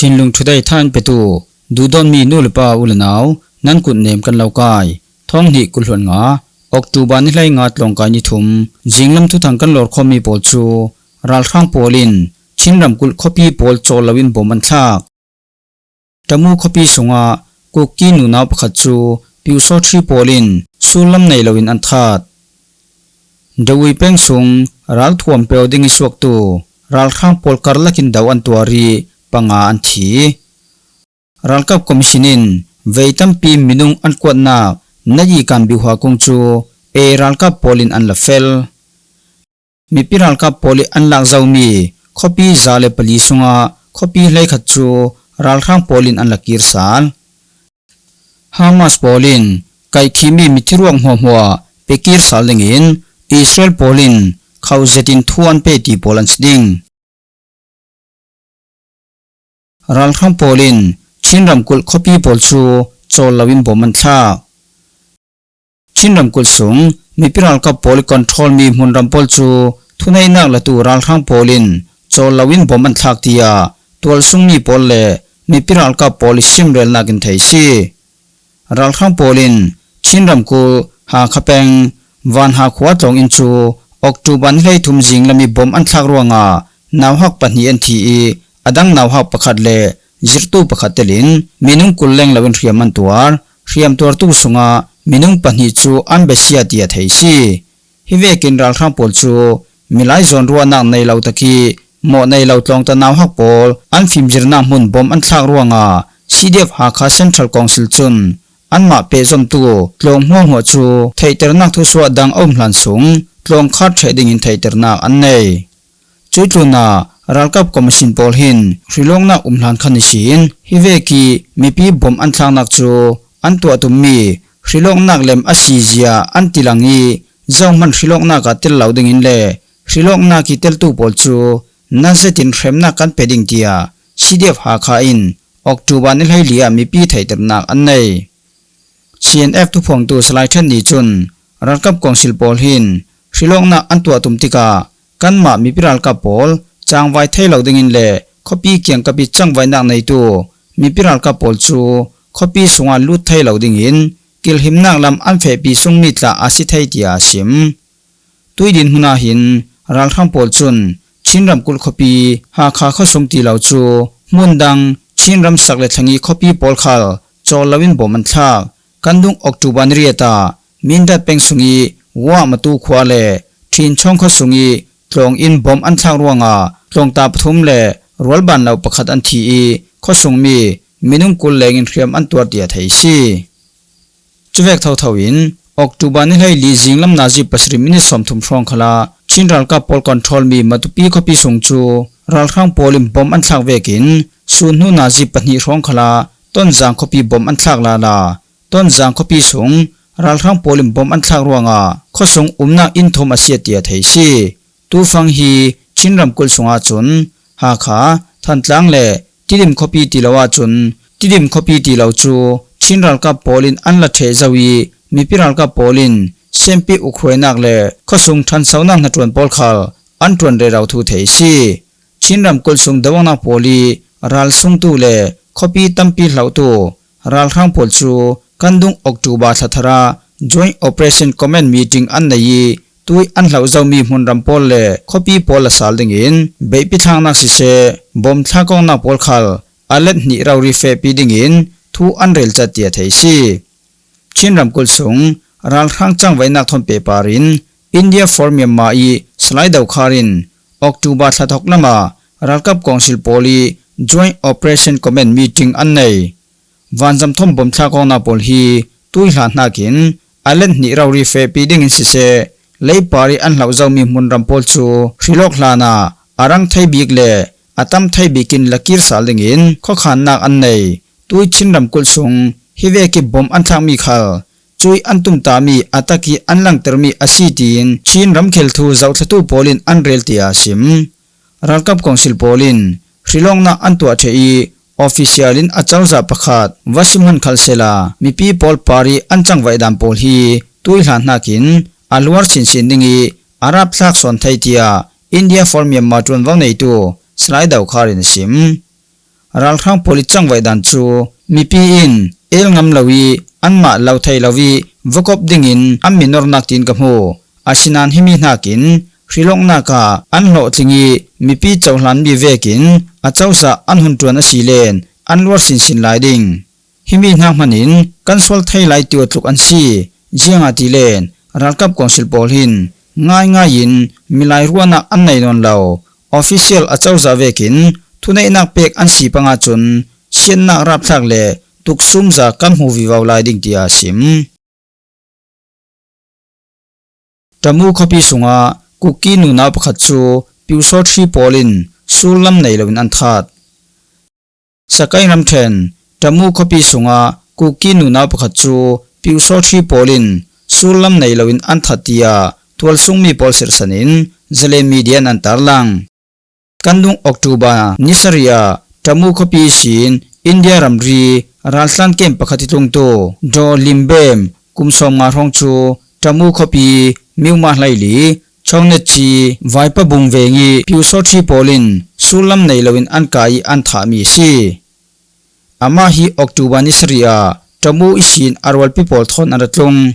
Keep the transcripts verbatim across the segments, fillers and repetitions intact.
Inlung Today thain petu, duhdawtmi nu le pa u le nau, nan kut nem kan lo kai. Thawng hnih kul hluan nga, October ni hlei nga tlawngkai ni thum, zinglam thuthang kan lawrkhawmmi pawl chu, ralhrang pawl in Chin ramkulh khawpi pawl chawl loin bawm an thlak. Tamu khawpi sungah Kuki nunau pakhat chu Pyusawhri pawl in sullam nei loin an that. Dawei peng sung ralthuam peu ding i suaktu ralhrang pawl karlakin do an tuar i panga an thi. Ralkap Commission in vei tampi minung an kuatnak Nayi Kan Biuha kung cu ei ralkap pawl in an la fel. Mipi ralkap pawl i an lak zomi khawpi za le pali sungah khawpi hleikhat cu ralhrang pawl in an la kir sal. Hamas pawl in kaikhimi mithiruak hmuahhmuah pe kir sal dingin Israel pawl in khauh zetin thu an pe ti pawl an si ding. Ralhrang pawl in Chin ramkulh khawpi pawl cu chawl loin bawm an thlak. Chin ramkulh sung mipi ralkap pawl i control mi hmunram pawl cu thuneihnak latu ralhrang pawl in chawl loin bawm an thlak, tiah tualsungmi pawl le mipi ralkap pawl i simrelnak in thei si. Ralhrang pawl in Chin ramkulh Hakha peng Vanha khua tlawng inn cu October ni hleithum zinglam i bawm an thlak ruangah nauhak pahnih an thi i a dang nauhak pakhat le zirhtu pakhat telin minung kul leng loin hriam an tuar. Hriamtuartu sungah minung pahnih cu an besia tiah thei si. Hi vekin ralhrang pawl cu milai zawn ruahnak nei lo tak i mawh nei lo tlawngta nauhak pawl an fimzirnak hmun bawm an thlak ruangah C D F Hakha Central Council cun anmah pehzomtu tlawng hmuahhmuah cu theihternak thusuah dang a um hlan sung tlawngkhar ṭheh dingin theihternak an nei. Cuih tlunah ralkap commission pawl hin hrilawknak um hlan khan ihsin hi vek i mipi bawm an thlaknak cu an tuah tummi hrilawknak lem a si zia an tilang i zohman hrilawknak ah tel lo dingin le hrilawknak i teltu pawl cu nazetin hremnak kan pe ding tiah C D F Hakha in October ni hleili ah mipi theihternak an nei. C N F thuphuangtu Salai Ṭhen Ni cun ralkap kawngsil pawl hin hrilawknak an tuah tum tikah kanmah mipi ralkap pawl cangvai thei lo dingin le khuapi kiangkap i cangvaihnak neitu mipi ralkap pawl cu khuapi sungah lut thei lo dingin kilhimnak lam an fehpi sungmi tla a si thei tiah a sim. Tui dinhmun ah hin ralhrang pawl cun Chin ramkulh khuapi Hakha khuasung ti lo cu hmun dang Chin ramsak le thlangi khuapi pawl khal cawl loin bawm an thlak. Kan dung October ni riat ah Mindat peng sung i Wah Matu khua le Ṭhinchawng khuasung i tlawng in bawm an thlak ruangah tlawngta pathum le rualban lo pakhat an thi i khuasungmi minung kul lengin hriam an tuar tiah thei si. Cuvek thotho in October ni hleili zinglam nazi pasarih minit sawmthum hrawng khalah Chin ralkap pawl control mi Matupi khuapi sung cu ralhrang pawl in bawm an thlak vekin sun hnu nazi pahnih hrawng khalah Tonzang khuapi bawm an thlak lala. Tonzang khuapi sung ralhrang pawl in bawm an thlak ruangah khuasung umnak inn thum a siat tiah thei si. Tufang hi Chin ramkulh sungah cun Hakha, Thantlang le Tidim khuapi ti lo ahcun Tidim khuapi ti lo cu Chin ralkap pawl in an la ṭheh zo i mipi ralkap pawl in Senpi ukhruainak le khuasung ṭhansonak hnaṭuan pawl khal an ṭuan rero thu thei si. Chin ramkulh sung doawknak pawl i ralsungtu le khuapi tampi hlohtu ralhrang pawl cu kan dung October thla thar ah Joint Operation Command meeting an nei i tui an hloh zomi hmunram pawl le khuapi pawl la sal dingin beihpi thlaknak siseh, bawm thlak awknak pawl khal a let hnih rori fehpi dingin thu an rel cat tiah thei si. Chin ramkulh sung ralhrang cangvaihnak thawn pehpar in India for Myanmar i Salai Dokhar in October thla thawk lamah ralkap kawngsil pawl i Joint Operation Command meeting an nei. Vanzam thawn bawm thlak awknak pawl hi tui hlan hnakin a let hnih rori fehpi dingin siseh, leipar i an hloh zomi hmunram pawl cu hrilawk hlanah a rang thei bik le a tam thei bik in la kir sal dingin khuakhannak an nei. Tui Chin ramkulh sung hi vek i bawm an thlakmi khal cui an tumtami a tak i an langtermi a si tiin Chin ramkhel thu zohthlatu pawl in an rel tiah a sim. Ralkap kawngsil pawl in hrilawknak an tuah ṭheh i official in a cozah pakhat va sim hman khal sehla mipi pawl par i an cangvaih dan pawl hi tui hlan hnakin a luar sinsin ding i a rapthlak sawn thei tiah India for Myanmar ṭuanvo neitu Salai Dokhar in a sim. ralhrang pawl i cangvaih dan cu mipi in el ngam lo i anmah lo thei lo i va kop dingin an mi nornak tiin ka hmu. Asinain himi hnakin hrilawknak ah an hlawhtling i mipi cohlanmi vekin acozah an hun ṭuan a si len an luar sinsin lai ding. Himi hna hmanin kan sual thei lai ti awt tluk an si. Ziangahtile ralkap kawngsil pawl hin ngaingai in milai ruahnak an nei nawn lo. Official acozah vekin thuneihnak pek an si pang ahcun siatnak rapthlak le tuksumza kan hmu vivo lai ding, tiah a sim. Tamu khuapi sungah Kuki nunau pakhat cu Pyusawṭhi pawl in sullam nei loin an that. Sagaing ramṭhen Tamu khuapi sungah Kuki nunau pakhat cu Pyusawṭhi pawl in sullam nei loin an that, tiah tualsungmi pawl serhsan in Zalen Media in an tarlang. Kan dung October ni sarih ah Tamu khuapi ihsin India ramri raltlan kem pakhat i tlungtu Daw Limbem kum sawmnga hrawng cu Tamu khuapi Miuma hleili Chongnetchi Vaipabung veng i Pyusawṭhi pawl in sullam nei loin an kai i an thahmi a si. Amah hi October ni sarih ah Tamu ihsin a rualpi pawl thawn an ra tlung.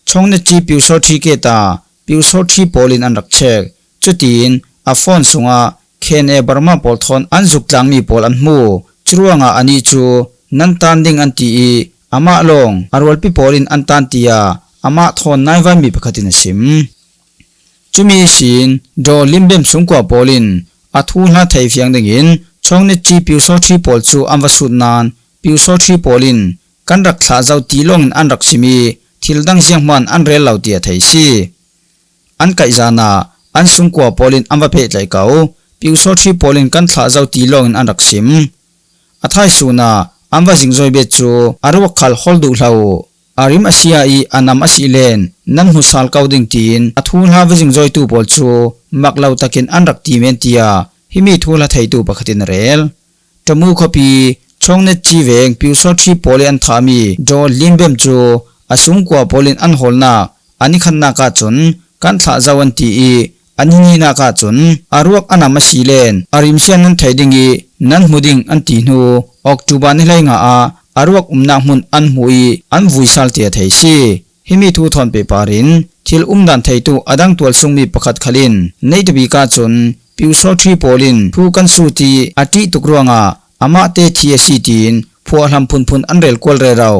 Chongnetchi Pyusawṭhi gate ah Pyusawṭhi pawl in an rak check. Cutin a phone sungah K N A Burma pawl thawn an zuk tlangmi pawl an hmu. Curuangah anih cu nan tan ding an ti i amah lawng a rualpi pawl in an tan, tiah amah thawn naivanmi pakhat in a sim. Cumi ihsin Daw Limbem sungkua pawl in a thuhla thei fiang dingin Chongnetchi Pyusawṭhi pawl cu an va sut nain Pyusawṭhi pawl in kan rak thlah zo ti lawngin an rak sim i thil dang zianghman an rel lo, tiah thei si. An kaihzan ah an sungkua pawl in an va pehtlaih ko. Pyusawṭhi pawl in kan thlah zo ti lawngin an rak sim. A thaisun ah an va zingzawi bet cu a ruak khal hol duh hlah uh. A rim a sia i a nam a si len nan hmu sal ko ding tiin a thuhla va zingzawitu pawl cu mak lo takin an rak ti men, tiah himi thuhla theitu pakhat in a rel. Tamu khuapi Chongnetchi veng Pyusawṭhi pawl i an thahmi Daw Limbem cu a sungkua pawl in an hawlnak a ni khatnak ahcun kan thlah zo an ti i a ni hnihnak ahcun a ruak a nam a si len a rimsia nan thei ding i nan hmu ding an ti hnu October ni hleinga ah a ruak umnak hmun an hmuh i an vui sal, tiah thei si. Himi thu thawn pehpar in thil umdan theitu a dang tualsungmi pakhat khal in neihtabik ahcun Pyusawṭhi pawl in thu kan sut i a ṭih tuk ruangah amahte thi a si tiin phuahhlam phunphun an rel kual rero.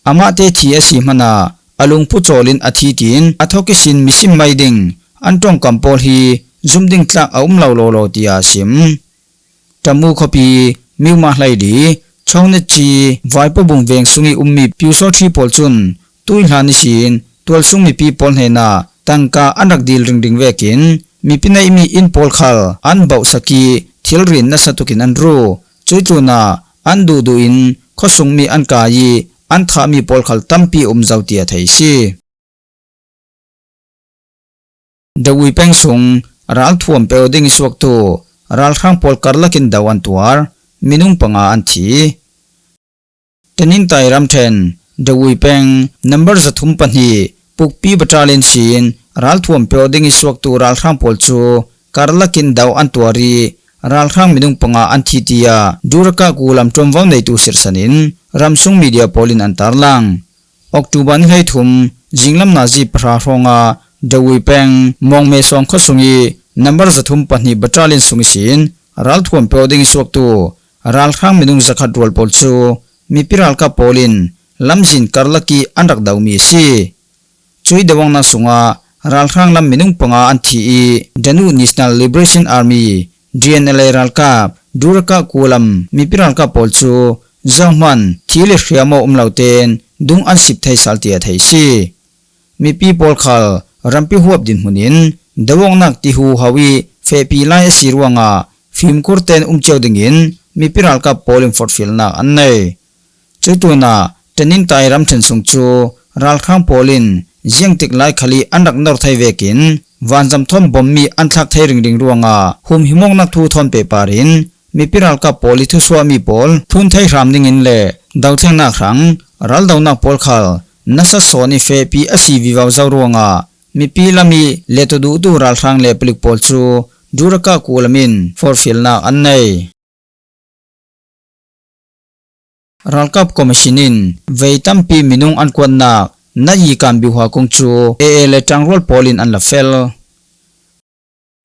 Amahte thi a si hmanah a lungpu cawl in a thi tiin a thawk ihsin mi sim mai ding an ṭongkam pawl hi zumh ding tlak a um lo lawlaw, tiah a sim. Tamu khuapi Miuma hleili Chongnetchi Vaipabung veng sung i ummi Pyusawṭhi pawl cun tuihlan ihsin tualsung mipi pawl hnenah tangka an rak dil ringring vekin mipi neihmi inn pawl khal an bauhsak i thilrin nasa tukin an ru. Cuih tlunah an duhduh in khuasungmi an kai i an thahmi pawl khal tampi a um zo, tiah thei si. Dawi peng sung ralthuam peuh ding i suaktu ralhrang pawl karlak in do an tuar, minung panga an thi. Tanintai ramṭhen Dawi peng number zathum pahnih Pukpi Battalion sin ralthuam peuh ding i suaktu ralhrang pawl cu karlak in do an tuar i ralhrang minung panga an thi, tiah Duraka kulam ṭuanvo neitu serhsan in ramsung media pawl in an tarlang. October ni hleithum zinglam nazi pahra hrawngah Dawi peng Mawngme Sawng khuasung i number zathum pahnih Battalion sung ihsin ralthuam peuh ding i suaktu ralhrang minung zakhat rual pawl cu mipi ralkap pawl in lamzin karlak i an rak domi a si. Cuih doawknak sungah ralhrang lam minung panga an thi i Danu National Liberation Army, D N L A ralkap, Duraka kulam mipi ralkap pawl cu zohman thi le hriamnam um lo tein dung an sip thei sal, tiah thei si. Mipi pawl khal rampi huap dinhmun in doawknak ti huhau i fehpi lai a si ruangah fimkhur tein um cio dingin mipi ralkap pawl in forhfialnak an nei. Cuih tlunah Tanintai ramṭhen sung cu ralhrang pawl in ziangtik lai khal i an rak nor thei vekin vanzam thawn bommi an thlak thei ringring ruangah humhimawknak thu thawn pehpar in mipi ralkap pawl i thusuahmi pawl thlun thei hram dingin le dothlengnak hrang raldonak pawl khal nasa sawn i fehpi a si vivo zo ruangah mipi lam i let aw duhtu ralhrang le palik pawl cu Duraka kulam in forhfialnak an nei. Ralkap Commission in vei tampi minung an kuatnak Nayi Kam Biuha kung cu A A le ṭangrual pawl in an la fel.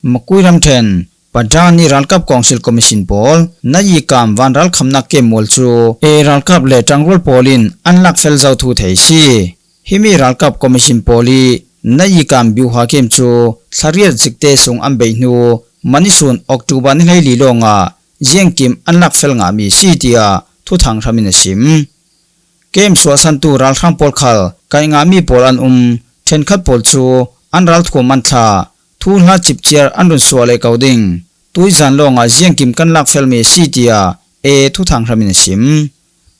Makui ramṭhen Padhan i ralkap Council Commission pawl Nayi Kam vanralkhamnak kem mual cu A A ralkap le ṭangrual pawl in an lak fel zo thu thei a si. Himi ralkap Commission pawl i Nayi Kam Biuha kem cu thlariat zikte sung an beih hnu mani sun October ni hleili lawngah ziangkim an lak fel ngahmi a si, tiah thuthang hram in a sim. Kem suahsantu ralhrang pawl khal kaih ngahmi pawl an um. Ṭhenkhat pawl cu an ralthuam an thlah, thuhla cipciar an run suah leh ko ding, tuizan lawngah ziangkim kan lak felmi a si, tiah A A thuthang hram in a sim.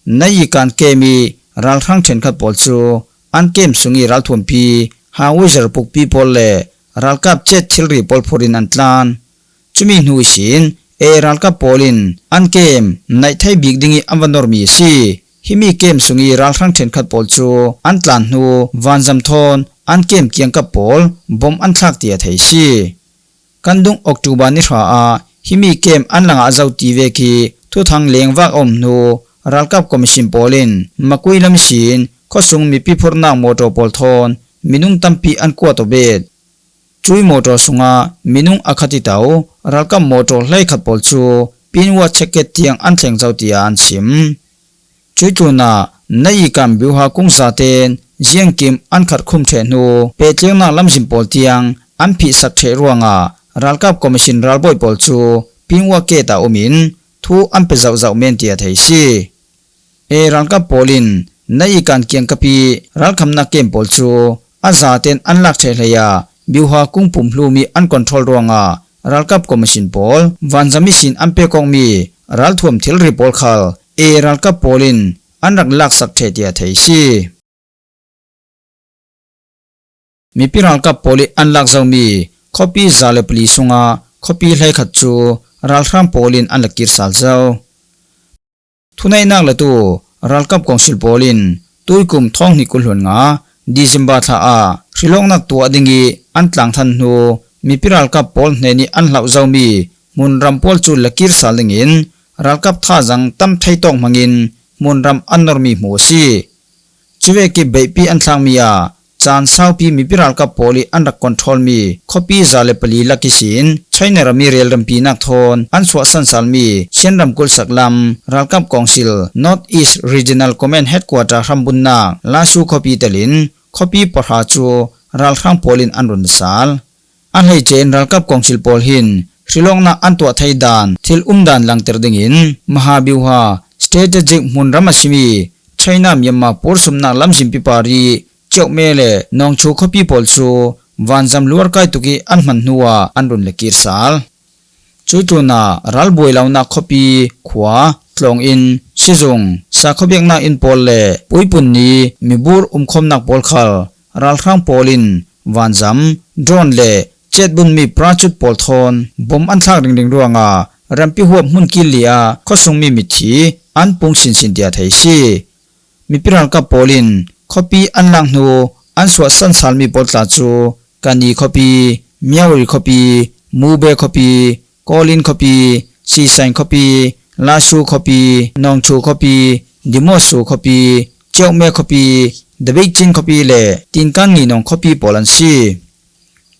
Nayi Kam kem i ralhrang ṭhenkhat pawl cu an kem sung i ralthuampi, howitzer pukpi pawl le ralkap jet thilri pawl phur in an tlan. Cumi hnu ihsin A A ralkap pawl in an kem naih thei bik ding i an va normi a si. Himi kem sung i ralhrang ṭhenkhat pawl cu an tlan hnu vanzam thawn an kem kiangkap pawl bom an thlak, tiah thei a si. Kan dung October ni hra ah himi kem an la ngah zo ti vek i thuthang lengvak a um hnu, ralkap Commission pawl in Makui lam ihsin khuasung mipi phurhnak mawṭaw pawl thawn minung tampi an kuat awbet. Cui mawṭaw sungah minung a khat i to ralkap mawṭaw hleikhat pawl cu Pinwa checkgate tiang an thleng zo, tiah an sim. Cui tlunah Nayi Kam Biuha kung zaten ziangkim an khat khum ṭheh hnu, pehtlaihnak lamzin pawl tiang an phihsak ṭheh ruangah ralkap Commission ralbawi pawl cu Pinwa gate ah um in thu an pe zohzoh men, tiah thei a si. A A ralkap pawl in Nayi Kam kiangkap i ralkhamnak kem pawl cu a zaten an lak ṭheh hlei ah Biuha kung pumhlum i an control ruangah ralkap Commission pawl vanzam ihsin an pek awkmi ralthuam thilri pawl khal A A ralkap pawl in an rak laksak ṭheh, tiah thei a si. Mipi ralkap pawl i an lak zomi khuapi za le pali sungah khuapi hleikhat cu ralhrang pawl in an la kir sal zo. Thuneihnak latu ralkap Council pawl in tuikum thawng hnih kul hluan nga December thla ah hrilawknak tuah ding i an tlangthan hnu mipi ralkap pawl hnen i an hlauh zomi hmunram pawl cu la kir sal dingin ralkap thazaang tam thei tawk hmangin hmunram an normi hmu a si. Cuvek i beihpi an thlakmi ah caan saupi mipi ralkap pawl i an rak controlmi khuapi za le pali lak ihsin China ram i rel rampinak thawn an suahsan salmi Shan ramkulh saklam ralkap Council North East Regional Command Headquarter hrambunnak Lashu khuapi telin khuapi pahra cu ralhrang pawl in an run sal. A hleice in ralkap Council pawl hin hrilawknak an tuah thei dan thil umdan langter dingin Mahabiuha strategic hmunram a simi China Myanmar puarsumnak lamzinpi pari Ciaukme le Nawngchu khuapi pawl cu vanzam luarkai tuk i an hman hnuah an run le kir sal. Cui tlunah ralbuai lonak khuapi, khua, tlawnginn, sizung, sakhuabiaknak inn pawl le puipun ni mibur umkhawmnak pawl khal ralhrang pawl in vanzam, drone le cetbunmi parachute pawl thawn bom an thlak ringring ruangah rampi huap hmun kil li ah khuasungmi mithi an pung sinsin, tiah thei a si. Mipi ralkap pawl in khuapi an lak hnu an suahsan salmi pawl tla cu Kani khuapi, Myauri khuapi, Mube khuapi, Kawlin khuapi, Sisain khuapi, Lashu khuapi, Nawngchu khuapi, Dimosu khuapi, Ciaukme khuapi, Dabeicin khuapi le Tinkan Nginawng khuapi pawl an si.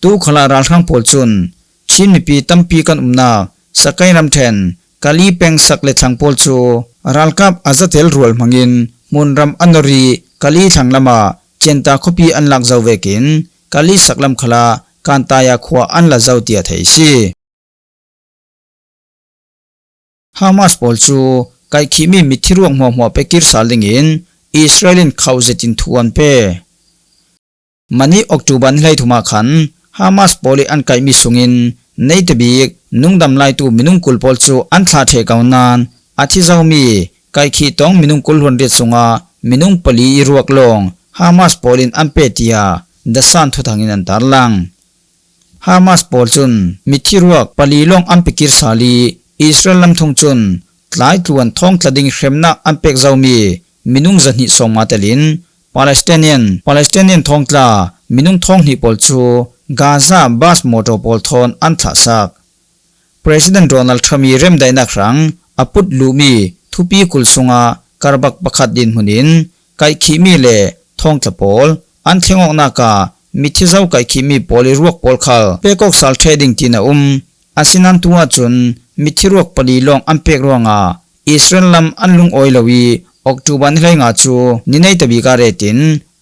Tu khalah ralhrang pawl cun Chin mipi tampi kan umnak Sakai ramṭhen Kali peng sak le thlang pawl cu ralkap a zatel rual hmangin hmunram an nor i Kali thlang lamah Cianta khuapi an lak zo vekin Kali saklam khalah Kantaya khua an la zo, tiah thei a si. Hamas pawl cu kaihkhihmi mithi ruak hmuahhmuah pekir sal dingin Israel in khauh zetin thu an pe. Mani October ni hleithum ah khan Hamas pawl i an kaihmi sungin neite bik nungdam laitu minung kul pawl cu an thlah ṭheh ko nain a thi zomi kaihkhih tawng minung kul hluan riat sungah minung pali i ruak lawng Hamas pawl in an pe, tiah The Sun thuthang in an tarlang. Hamas pawl cun mithi ruak pali lawng an pe kir sal i Israel lamthung cun tlaitluan thawngtla ding hremnak an pek zomi minung zahnih sawngma telin Palestinian, Palestinian thawngtla minung thawng hnih pawl cu Gaza bus mawṭaw pawl thawn an thlahsak. President Donald Trump i remdaihnak hrang a put luhmi thupi kul sungah karbak pakhat dinhmun in kaihkhihmi le thawngtla pawl an thlengawknak ah mithi zo kaihkhihmi pawl i ruak pawl khal pek awk sal ṭheh ding tiin a um. Asinan tu ahcun mithi ruak pali lawng an pek ruangah Israel lam an lungawi lo i October ni hleinga cu ni neita bik ah retin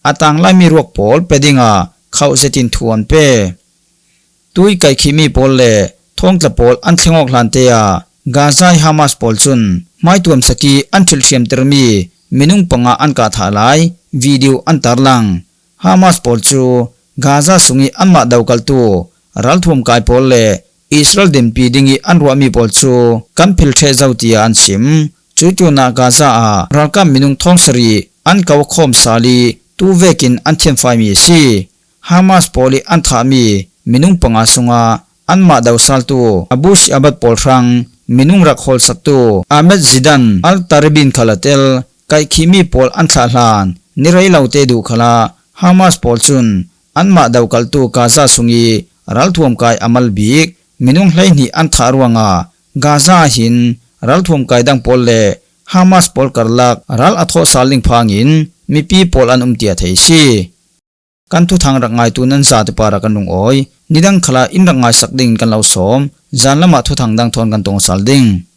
a tanglaimi ruak pawl pe dingah khauh zetin thu an pe. Tui kaihkhihmi pawl le thawngtla pawl an thlengawk hlante ah Gaza i Hamas pawl cun hmaituamsak i an thilhriamtermi minung panga an kah thah lai video an tarlang. Hamas pawl cu Gaza sung i anmah dokaltu ralthuam kai pawl le Israel dinpi ding i an ruahmi pawl cu kan philh ṭheh zo tiah an chim. Cucun ah Gaza ah ralkap minung thawng sarih an ko khawm sal i tu vekin an thianfaimi a si. Hamas pawl i an thahmi minung panga sungah anmah dosaltu Abu Shiabat pawl hrang minung rak hawlsaktu Ahmed Zidan al-Taribin khal a tel. Kaihkhihmi pawl an thlah hlan ni rei lo te duh khalah Hamas pawl cun anmah dokaltu Gaza sung i ralthuam kai a mal bik minung hleihnih an thah ruangah Gaza ah hin ralthuam kai dang pawl le Hamas pawl karlak ral a thawh sal ding phangin mipi pawl an um tiah thei a si. Kan thuthang rak ngaitu nan zate par ah kan lungawi. Nidang khalah in rak ngaisak dingin kan lo sawm. Zan lamah thuthang dang thawn kan tong sal ding.